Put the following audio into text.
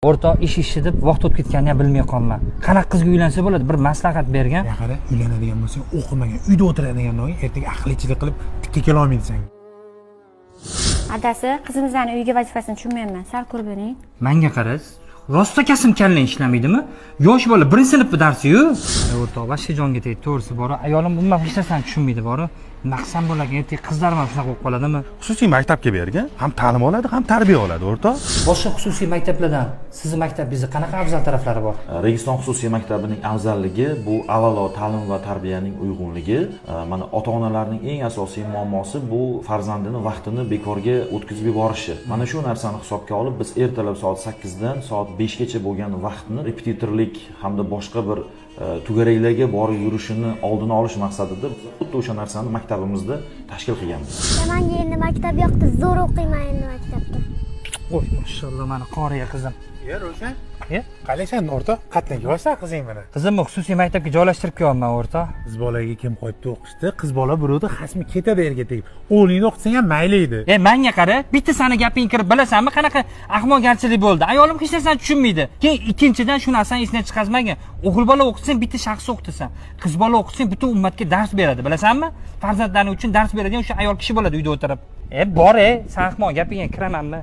O'rtoq, ish ishi deb vaqt o'tib ketganini ham bilmay qolman. Qanaqa qizga uylansa bo'ladi, bir maslahat bergan. Qara, uylanadigan bo'lsang, o'qimagan, uyda o'tiradigan bo'lsang, ertaga aqllichilik qilib tikka kelolmaysan. Adasi, qizimizni uyga vazifasini tushunmayapman, sal ko'rib bering. Manga qara, rosta kasm kallang ishlamaydimi? Yosh bola, birinchi sinfni darsi-yu. O'rtoq, вообще jonga tegdi, to'g'risi bor. Ayolim umuman hech narsani tushunmaydi bor. Nima qilsam bo'larkan, ertaga qizlarim ham shunaqa bo'lib qoladimi? Xususiy maktabga bergan, ham ta'lim oladi, ham tarbiya oladi, o'rtoq. Boshqa xususiy maktablardan sizni maktabingizda qanaqa afzal taraflari bor? Registon xususiy maktabining afzalligi bu avvalo ta'lim va tarbiyaning uyg'unligi. Mana ota-onalarning eng asosiy muammosi bu farzandini vaqtini bekorga o'tkazib yuborishi. Mana shu narsani hisobga olib, biz ertalab soat 8 dan soat 5 gacha bo'lgan vaqtni repetitorlik hamda boshqa bir to'garaklarga borib yurishini oldini olish maqsadida xuddi o'sha narsani maktabimizda tashkil qilganmiz. Manga endi maktab yoqdi, zo'r o'qiyman endi maktabda. Oy, mashalloh, mani qoriya qizim. E, Ravshan. E? Qalaysan, o'rtoq? Qatdan kelyapsan qizing bilan? Qizimni xususiy maktabga joylashtirib kelyapman, o'rtoq. Qiz bolaga kim qo'yibdi o'qishdi? Qiz bola birovni xasmi ketadi erga tegib. O'g'lingni o'qitsang ham mayli edi. E, manga qara, bitta sani gaping kirib bilasanmi, qanaqa ahmoqgarchilik bo'ldi. Ayolim hech narsani tushunmaydi. Keyin ikkinchidan shu narsani esdan chiqarmagin. O'g'il bola o'qitsang bitta shaxs o'qitasan. Qiz bola o'qitsang butun ummatga dars beradi, bilasanmi? Farzandlari uchun dars beradigan o'sha ayol kishi bo'ladi uyda o'tirib. E, bor e, san ahmoq gapingga kiramanmi?